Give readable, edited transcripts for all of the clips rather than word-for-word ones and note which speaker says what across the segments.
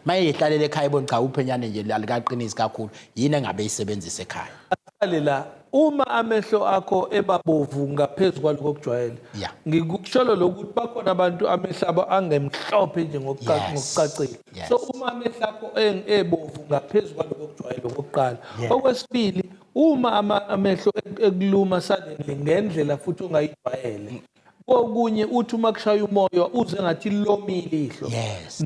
Speaker 1: Maye yehlalela ekhaya ibona cha, uphenyane nje alikaqinisi kakhulu, yini engabe isebenzisa ekhaya?
Speaker 2: Aqale la, uma amehlo akho ebabovu ngaphezu kwalokho okujwayele. Ngikusholo lokuthi bakhona abantu amehlo abo angemhlophe nje ngokucacile. So uma amehlo akho ebovu ngaphezu kwalokho okujwayele, okokuqala. Okwesibili, uma amehlo ekuluma suddenly ngendlela futhi ongayijwayele. Kokunye uthi uma kushaya umoya uze ngathi lomile ihlo.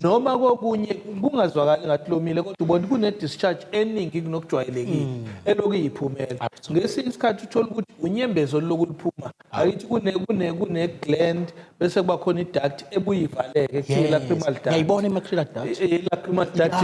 Speaker 2: Noma kokunye kungazwakali ngathi lomile, kodwa ubona kune-discharge eningi kunokujwayelekile elokhu iyiphumela. Ngesinye isikhathi uthola ukuthi unyembezi oluloku luphuma. Akithi kune-gland bese kuba khona i-duct ebuye ivaleke, kuthiwa i-lacrimal duct.
Speaker 1: Ngiyayibona i-lacrimal duct.
Speaker 2: I-lacrimal duct.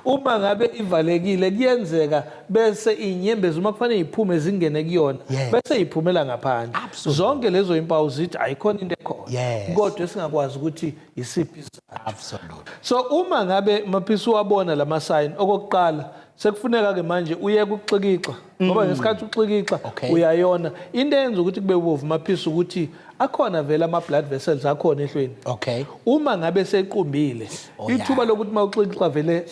Speaker 2: Uma ngabe ivalekile, kuyenzeka bese inyembezi uma kufanele iphume zingene kuyona, bese iphumela ngaphandle. Zonke lezo impawu zithi ayikhona into ekhona, kodwa esingakwazi ukuthi isiphi isizathu. So uma ngabe, Maphisi, wabona lama sign, okokuqala sekufuneka ke manje uye kuxikixa, ngoba ngesikhathi uxikixa uyayona into eyenza ukuthi kube bovu, Maphisi, ukuthi akhona vele ama blood vessels akhona ehlweni. Uma ngabe sequmbile, ithuba lokuthi uma uxikixa vele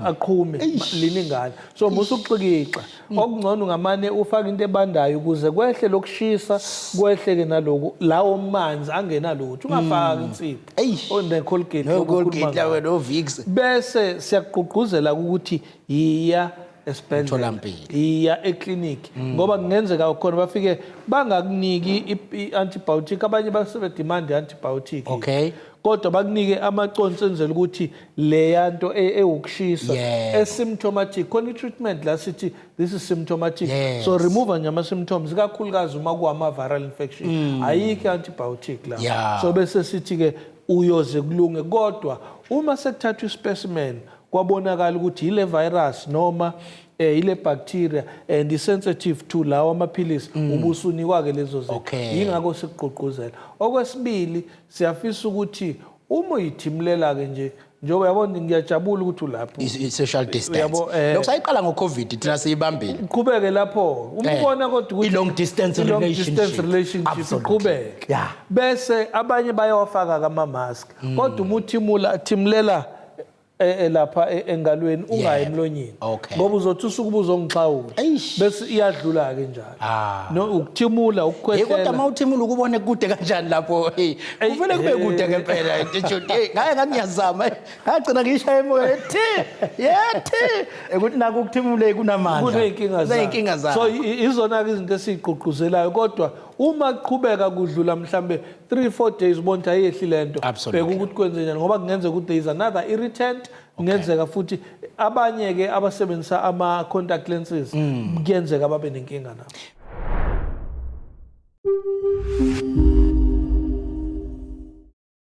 Speaker 2: aqhume liningana. So musa ukuxikixa. Okungcono ungamane ufake into ebandayo ukuze kwehle lokushisa, kwehle-ke naloku lawo manzi angenalutho. Ungafaki insipho ne-Colgate.
Speaker 1: No Colgate lawo, no Vicks.
Speaker 2: Bese siyakugqugquzela ukuthi yiya esibhedlela,
Speaker 1: Emtholampilo.
Speaker 2: iya ekliniki, ngoba kungenzeka khona bafike bangakuniki i-antibiotic. Abanye basebe-demand i-antibiotic, kodwa bakunike amaconsi enzela ukuthi leya nto ewukushisa e-symptomatic. Khona i-treatment la sithi this is symptomatic, so remove nje ama-symptoms, ikakhulukazi uma kuwama-viral infection, ayikho i-antibiotic la. So bese sithi-ke uyoze kulunge, kodwa uma sekuthathwa i-specimen kwabonakala ukuthi yile virus noma ile bacteria and i-sensitive to lawo amaphilisi, ubusunikwa-ke lezo zinto. Yingakho sikugqugquzela. Okwesibili, siyafisa ukuthi uma uyithimulela-ke nje, njengoba yabona, ngiyajabula ukuthi ulapho.
Speaker 1: I-social distance.
Speaker 2: Uyabo,
Speaker 1: Lokhu sayiqala ngo-COVID, thina siyibambile.
Speaker 2: Uqhubeke lapho uma ubona kodwa ukuthi
Speaker 1: I-long distance
Speaker 2: i-long
Speaker 1: relationship.
Speaker 2: distance relationship iqhubeke. Bese abanye bayawafaka ama-mask, kodwa uma uthimula, thimulela lapha engalweni, ungayi emlonyeni, ngoba uzothi usuke ubuzongixhawula, bese iyadlula-ke njalo. No, ukuthimula,
Speaker 1: Hey, kodwa
Speaker 2: ukukhwehlela.
Speaker 1: uma uthimula ukubone kude kanjani lapho? Hey, kuvele kube kude ngempela. Hey, ngaye ngathi ngiyazama, ngagcina ngiyishaya emoya, thi yethi ukuthi naku ukuthimule kunamandla.
Speaker 2: Kuney'nkinga zayo.
Speaker 1: Kuney'nkinga zayo.
Speaker 2: So izona-ke izinto esiy'gqugquzelayo, kodwa uma kuqhubeka kudlula mhlambe 3 4 days, ubona ukuthi ayehli le nto, bheka ukuthi kwenzenjani, ngoba kungenzeka ukuthi there is another irritant. Kungenzeka futhi abanye-ke abasebenzisa ama-contact lenses, kuyenzeka babe nenkinga nabo.